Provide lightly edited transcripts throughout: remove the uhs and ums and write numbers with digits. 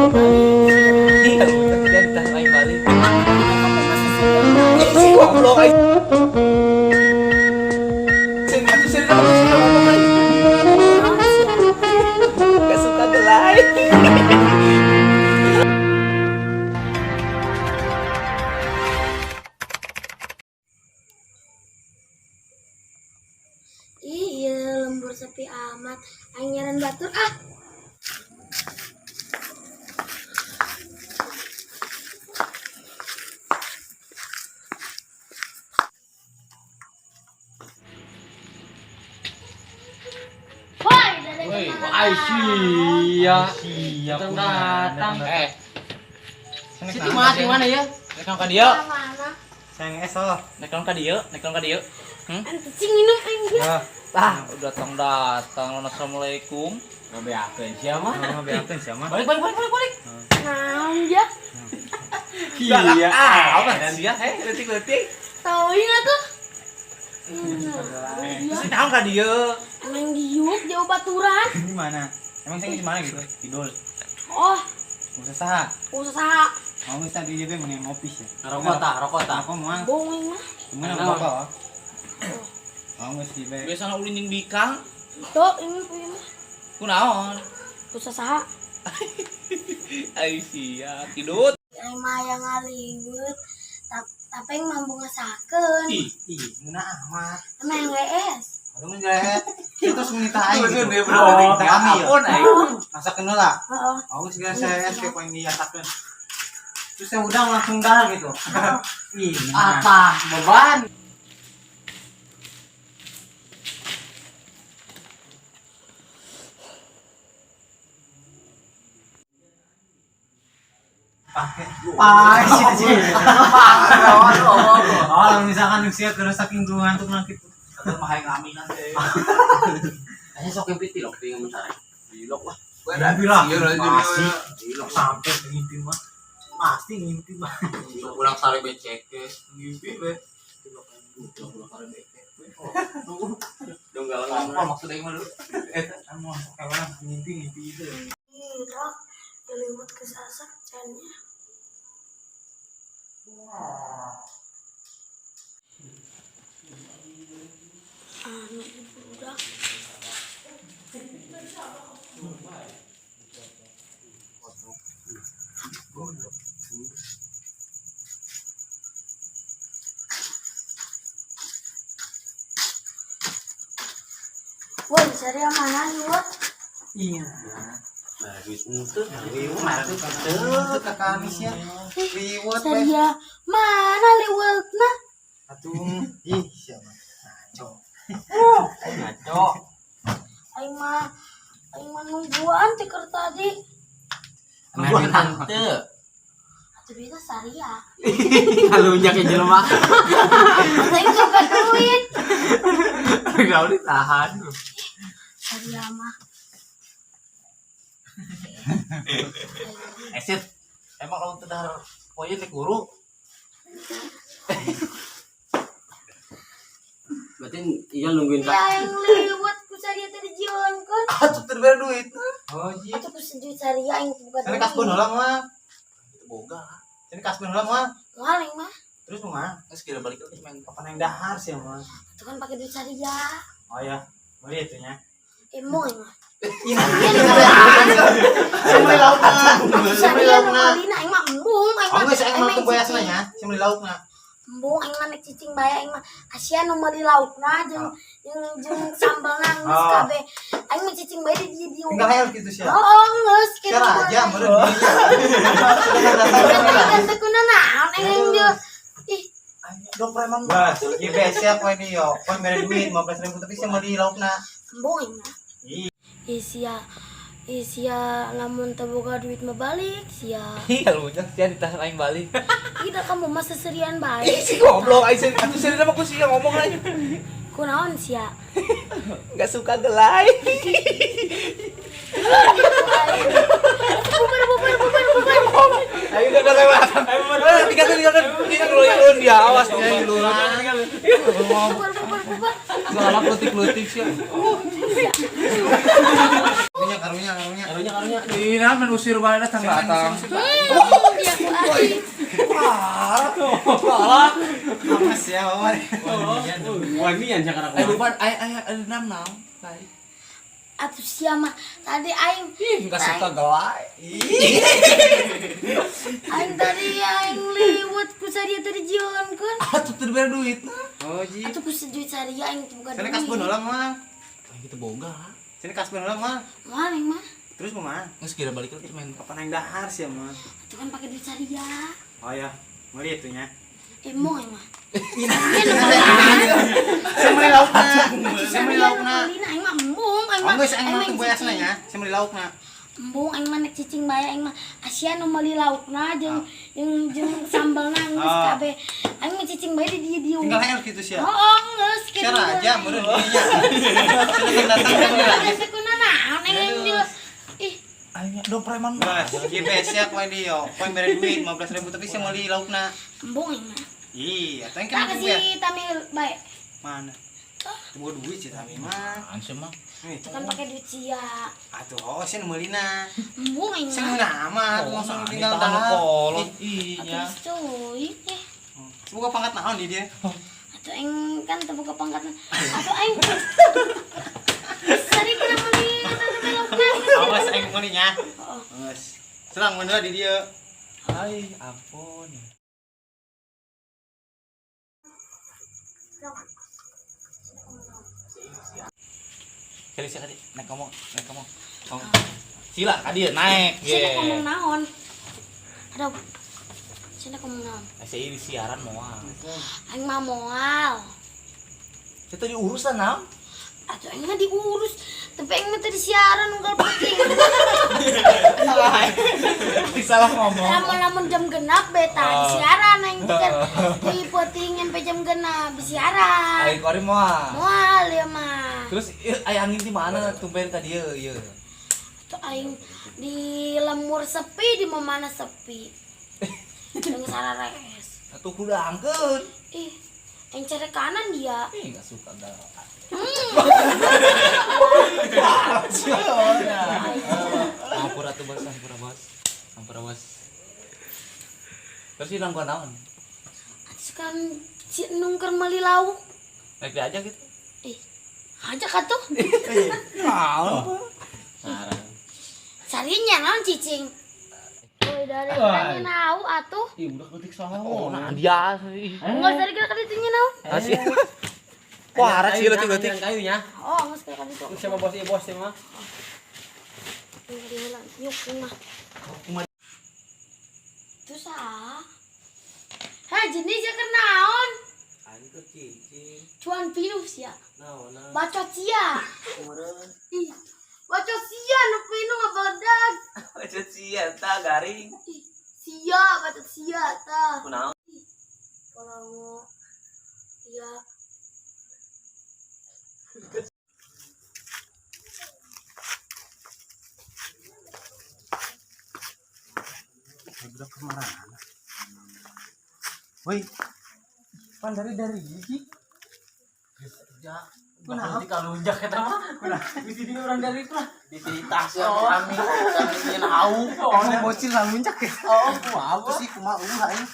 Iya, ditahan aing balik. Kamu masa serian bae. Si goblok aing. Sini atuh sini atuh sini ngomong aing. Naon sia? Gak suka gelai. Ih, iya lembur sepi amat. Aing nyaran batur ah. Woi, dadah. Woi, kemana? Aisyah. Siap. Datang datang. Eh, Situ mah di mana ya? Nek ka dieu. Mana? Sayang esol. Nek ka dieu, nek ka dieu. Hmm? Ente cing minum aing ge. Ya. Ah, udah datang datang. Assalamualaikum. Ngabeakeun sia mah. Ngabeakeun sia mah. Balik balik balik balik balik. Naon ya? Iya. Ah, apa dia? Eh, leutik-leutik. Tauin atuh. Nah, Si naon ka dieu? emang diuk jauh baturan. Di mana? Emang saya di mana gitu? Kidul. Oh, Usah saha. usaha Mau bisa di JB mending ngopi sih. Rokok tah, rokok tah. Aku mau. bohong mah. Gimana rokok? Mau geus di B. Biasana ulin jeung bikang. Tuh, ini punya mah. Kunaon? Usaha. Aisyah, kidut. Aing mah yang ngaliwet. Tapi yang mampu ngesakeun. Ih, Ih, ngeunah amat. Emang yang WS. Kalau nggak itu semenit aing gitu. Dia bener Kita kami ya. Ampun aing. Masak kenal lah. Heeh. Mau geus geus saya es kayak yang diasakeun. Terus saya udah langsung dah gitu. Ih, ngeunah. Apa? Beban. Pakai. Pakai sih. Oh, misalkan usia terus saking tuh ngantuk nah gitu. Atau mah hayang ngami nanti. Aya sok mimpi tilok di mun sare. Dilok lah. Mimpi lah. Pasti. Tilok Sampai ngimpi mah. Pasti ngimpi mah. pulang sare becek. Ngimpi be. Pulang sare becek. Donggal Apa maksud aing mah dulu? Eh, anu kawan ngimpi ngimpi itu. Ira, liwet kesasak cannya. Anu budak. Woi, cari yang mana liwet? Iya. Nah, duit henteu. Liwat tuh ke Kamis ya. Liwat we. Saria mana liwetna? Atuh, ih siapa? Ngaco. Ngaco. Aing mah nungguan tikar tadi. Nah, duit henteu. Atuh duitnya Saria. Kalunyak ke jelema. Aing suka duit. Enggak ditahan. Saria mah. Eh, Sid, emang lamun teu dahar poe teh guru? Berarti iya nungguin Ya Kak. aing liwet ku Saria tadi jieunkeun. Atuh teu dibere duit. Oh iya. Atuh ku sejuit Saria aing buka Ini kasbon heula mah. Boga. Ini kasbon heula mah. Moal aing mah. Terus mah Geus kira balik lagi main. kapan yang dahar sih mah. Itu kan pakai duit Saria. Oh ya, boleh itu nya. Emo aing mah. Ini Sembeli laukna. Atuh Sembeli Saria nu laukna. meulina aing mah embung aing Oh mah. geus aing Aing mah mah teu boyasna cicing. nya, sembeli laukna. Embung aing mah nek cicing bae aing mah. Kasihan nu meuli laukna jeung jeung jeung sambalna geus Oh. kabeh. Aing mah cicing bae di dieu. Tinggal hayal gitu sih. Oh, geus kitu. Cara aja meureun dirinya. Kan teu kuna naon aing dia. Ih, Dong preman. Bas, ieu be siap we di yo. Pon mere duit 15.000 tapi sembeli laukna. embung aing mah. Ih, Ih sia. Ih sia lamun teu boga duit mah balik sia. Ih, kalunyak sia ditahan aing balik. Ih, da kamu mah seserian bae. Ih, si goblok aing sih. Atuh seri mah ku sia ngomong aja. Kunaon sia? Enggak suka gelai. Aing. Bubar bubar bubar. Galak letik-letik sih. Karunya karunya karunya. Karunya karunya. Ih, nah main usir bae datang datang. Ya ku aing. Galak. Awas ya, Omar. Wanian sekarang. Eh bukan ai ai enam naon. Tai. Atuh sia mah tadi aing Ih, enggak suka galak. aing tadi aing liwat ku saria tadi jieunkeun. Atuh teu dibere duit nah. Oh, ji. Atuh ku duit saria aing teu boga Sini duit. kasbon ulang mah. Aing kita boga. Sini kasbon ulang mah. Moal aing mah. Terus kumaha? Geus kira balik lagi main. Kapan aing dahar sih mah? Atuh kan pakai duit saria. Oh ya, meuli itu nya. Eh moal aing mah. Saya meuli laukna. Saya meuli laukna. Aing mah embung aing Oh, mah. geus aing mah teu cicing. beasna nya. Saya meuli laukna. Embung aing mah nek cicing bae aing mah asian nu meuli laukna jeung jeung jeung sambalna geus Ah. kabeh. Aing mah cicing bae di dieu dieu. Tinggal aing kitu sia. Oh, geus kitu. Sia aja meureun dieu nya. Sia datang datang kan Geus kuna naon aing di ih Aing do preman. Mas, ieu beas ya poin dia. Poin mere duit 15.000 tapi saya meuli laukna. embung aing mah. Ih, atuh aing Tak kan kasih tamil bae. Mana? Teu duit sih tapi mah. Apaan sih mah? Nih. Itu kan pakai duit sia. Atuh, oh sia nu meulina. Embung aing Sia mah. nu nama atuh langsung tinggal dahar. dahar. Kolot. Iya. Atuh cuy. Eh, Semoga pangkat naon di dia. atuh aing kan teu boga pangkat. Atuh aing Sari kena meuli eta teh laukna. Awas aing meuli nya. Heeh. Geus. Selang mun di dia. Ai, ampun. Kali sih kali naik ngomong, naik ngomong. Ngomong. Sila kadi naik. Sini ngomong naon? Aduh. Sini ngomong naon? Saya ini siaran moal. Aing mah moal. Kita diurusan naon? Atuh aing mah diurus. Tapi aing mah tadi siaran unggal penting. Salah ngomong. Lamun-lamun jam genap beta Oh. siaran aing teh kan di peuting nyampe jam genap siaran. Aing kori moal. Moal ya mah. Terus aya angin di mana tumben tadi ieu ieu. Atuh aing di lemur sepi di mana sepi. Jeung sarares. Atuh kudangkeun. Ih, aing cari kanan dia. Ih, enggak suka galak. Ampura tuh bos, ampura bos. Ampura bos. Terus hilang gua naon? Atuh kan si nungker meuli lauk. Naik diajak gitu. Ih, ajak atuh. Naon? Sarinya naon cicing. Woi, dari orangnya nau atuh. Ih, udah ketik salah. Oh, nah dia. Enggak sari kira kali itunya nau. Asih. Wah, arak sih letik-letik. Kayunya. Oh, enggak sekali kali itu. Siapa bos ieu bos mah? Yuk, mah. Terus ah. Hah, jenis ya kenaon? Aing ke cicing. Cuan pinus ya. Naon? Bacot sia. Ih, bacot sia nu pinu ngabeledag. Bacot sia ta garing. Ih, sia, bacot sia ta. Kunaon? Kalau ya Budak kemana? Woi. Pan dari gigi. Ya, nanti kalau lunjak eta mah. Di sini orang dari itu lah. Di tas ya kami kami ingin hau. Emang bocil lah muncak ya. Oh, kumaha Terus sih kumaha eueuh aing.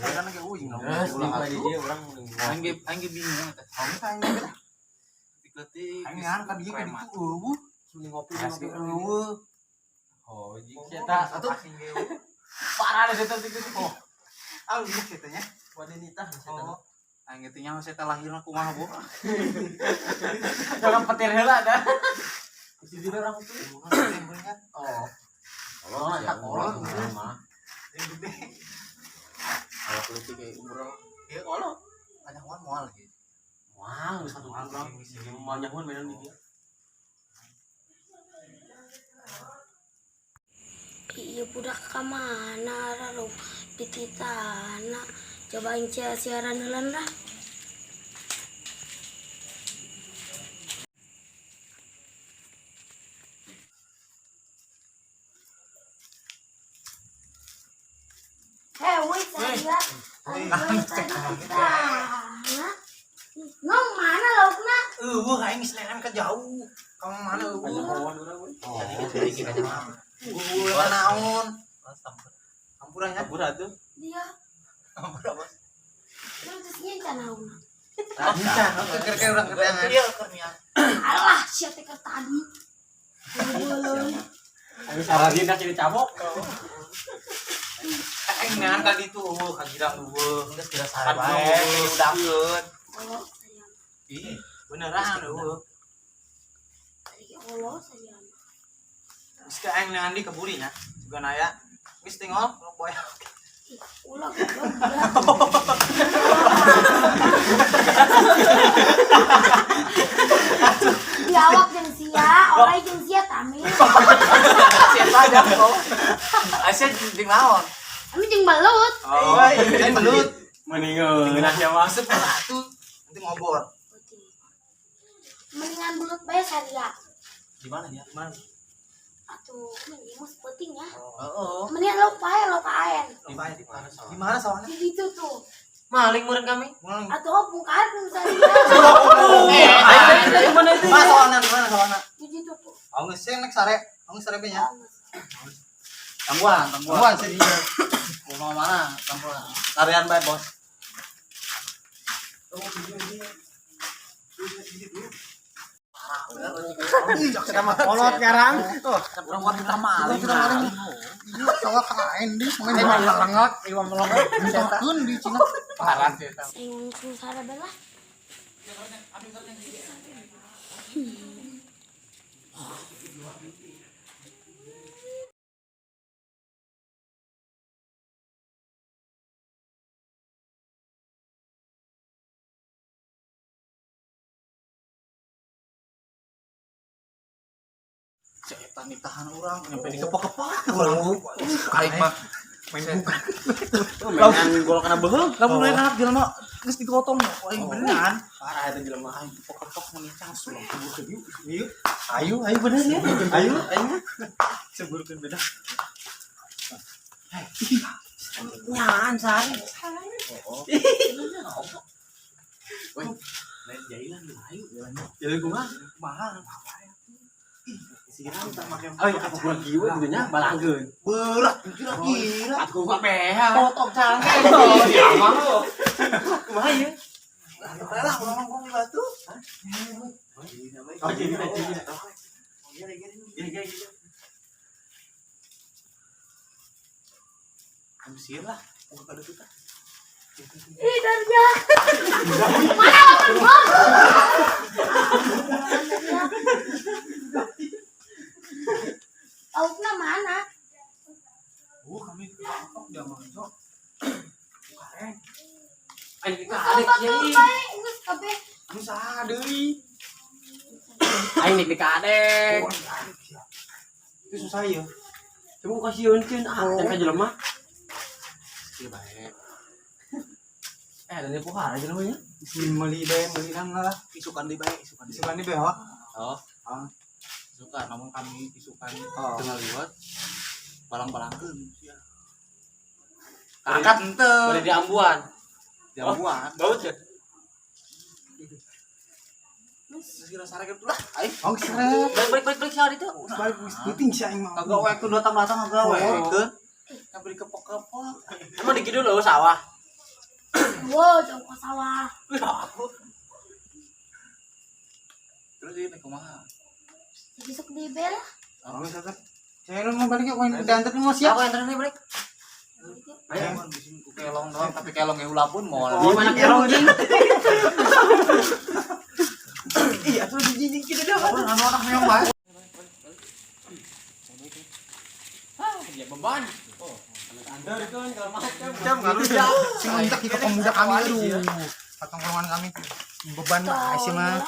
Karena ge eueuh Terus di ulah di atuh. dia orang Aing ge aing ge bingung eta. Aing aing ge lah. Letik-letik. Aing ngan ka dieu ka ditu eueuh. ngopi Asli eueuh. Oh, jing eta Atuh. parah deh eta teh gitu. Ah, iya kitu nya. Wanita Oh. Aing ge teh nyaho saya teh lahirna kumaha bu. Jangan petir heula dah. Di sini orang tuh. Oh. Oh, tak kolot. mah. Yang gede. Kalau politik kayak umroh. Ieu kolot. Kanyahoan moal gitu. Wah, geus satu urang. Mau nyahoan mainan di dia. Iya budak ka mana lalu di titana coba aing siaran heula lah. Hei, woi saya. Tadi titana. No. Eueuh aing geus neangan ka jauh. Ka mana eueuh? Oh, jadi kita mah. Eueuh naon? Hampura nya. Hampura tuh. Dia. Hampura, Bos. Terus nya naon. Encan, oke keur urang keteangan. Iya, keur niat. Alah, sia teh keur tadi. Aing saradina jadi cabok. Aing neangan ka ditu eueuh ka girang eueuh. Geus kira sare bae, udangkeun. Oh, sayang. Ih, Beneran eueuh. Tadi Allah sayang. Geus ka aing neangan di keburi nya. Juga naya. Geus tinggal boy. Ih, ulah goblok. Di awak jeung sia, orai jeung sia tami. Siapa aja kok. Aisyah jeung naon? Ami jeung belut. Oh, Aing belut. Mendingan ngeunah sia mah. Masuk lah tuh. Nanti ngobor. Mendingan belut bae saria. Di mana dia? Di mana? Atuh, mending mah penting ya. Heeh. Mendingan lauk pae, lauk aen. Di mana? Di mana sawahnya? Di ditu tuh. Maling meureun kami. Maling. Atuh oh bungkar nu saria. Eh, mana itu? Mana sawahna? Di mana sawahna? Di ditu tuh. Oh, geus nek sare. Oh, geus sare nya. Tangguhan, tangguhan. Tangguhan sih dia. Mau mana? Tangguhan. Tarian bae, Bos. Kita mah kolot sekarang. Orang buat kita maling. Kita maling. Iya, sawah kain di main melengat, iwa melengat. Mitakeun di Cina. Parah sih eta. Aing langsung sare bae lah. Setan ditahan orang nyampe dikepak-kepak orang. Aing mah Main buka. Mainan gol kana beuheung. lamun lain anak jelema geus digotong aing beneran. Parah eta jelema. Aing dikepak-kepak menincang sulung. Ayo, ayo, ayo bener ya. Ayo, ayo. Seburkeun beda. Nyaan sare. Woi, lain jailan ayo. Jalan kumaha? Kumaha? Ih, tak make Oh, aku gua kieu gitu nya balangkeun. berat kira-kira. Aku gua beha. Potong cangkeng. Ya mah. Kumaha ieu? Lah, urang ngomong di batu. Oh, jadi jadi. Gini gini gini. Hampir lah, buka kada kita. Ih, Darja. Mana lawan gua? Laukna mana? Oh, kami ketok dia mah, Cok. Karen. Aing kita Geus adek batur ieu. bae, geus kabeh. Anu saha deui? Aing nek dikadek. Itu susah ya. Cuma kasieun ceun ah, can ka jelema. Ieu bae. Eh, dan dia pohara jelema nya. Meuli bae, meuli nang lah. Isukan deui bae, isukan deui. Isukan di bae, wah. Oh. Ah. Isukan, namun kami isukan Oh. tengah liwat balang-balangkeun sia. Angkat henteu. Bari di ambuan. Jambuan. Baut ya. Geus kira sare kitu lah. Aing Oh, seret. Balik balik balik balik sahur itu. Balik puting sih aing mah. kagak we ku datang-datang kagak we. Oh. Keun. Sampai dikepok-kepok. Emang di kidul lho sawah. Wow, jauh ke sawah. Wih, aku. Terus ieu teh kumaha? Jadi sok di bel. Oh, seret. Saya lu mau balik yuk, main diantar mau siap. Aku anterin nih balik. Ayo, ku kelong doang, tapi kelong ge ulah pun moal. Di mana kelong jeung? Iya, tuh dijijik kita dah. Anu anak yang bae. Ah, dia beban. Oh, anterkeun segala macam. Jam ngalunjak. Sing nguntak ke pemuda kami aduh. Patongkrongan kami. Beban bae sih mah.